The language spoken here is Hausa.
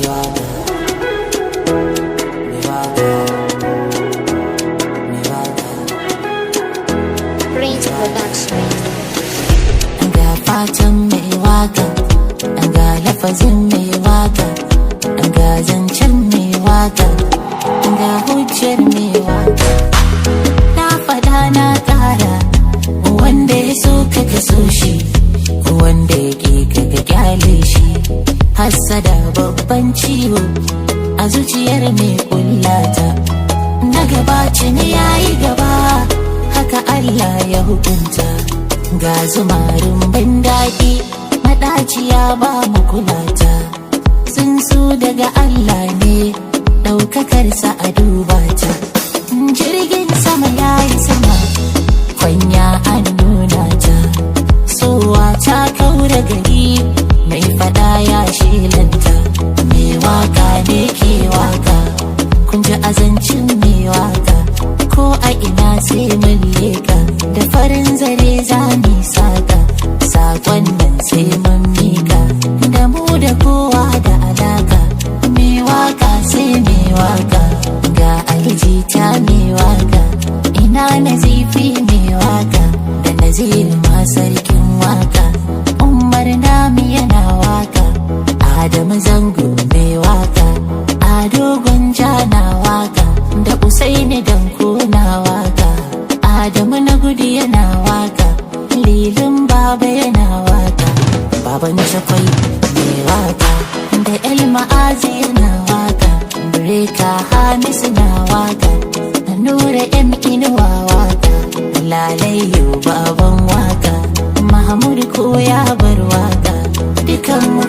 Waka, mai waka, mai waka. Prince Production. Ga fatan mai waka, ga lafazin mai waka, ga zancen mai waka, ga hujjar mai waka. Na faɗa na ƙara, wanda ya so ka ka so shi, wanda ya ƙi ka ka kyale shi. Hassada babban ciwo a zuciyar mai kullata. Na gabaci ne yayi gaba, haka Allah ya hukunta. Ga zumarin ban daɗi, maɗaciya ba mu kulata. Tsuntsu daga Allah ne, ɗaukakarsa a duba ta. Jirgin sama yayi sama, kwanya an nuna ta. Sowa ta kaura gari, mai fada ya shelanta. Mai waka ne ke waka, kun ji azancin mai waka. Ko a ina sai mun leka, da farin zare za mu saka. Sakon nan sai mun mika, da mu da kowa da alaka. Mai waka sai mai waka, ga aljita mai waka. Ina Nazifi mai waka, da Nazir ma sarkin waka. Umar nami yana waka, Adamu Zango mai waka, Ado Gwanja na waka, da Usaini Danko na waka, Adamu na gudu yana waka, Lilin Baba yana waka, Baban Chakwai mai waka, da El Ma'azi yana waka, Breka Hamisu na waka, Nura M Inuwa waka, Lalayo baban waka, Mahmud ko ya bar waka, dukan mu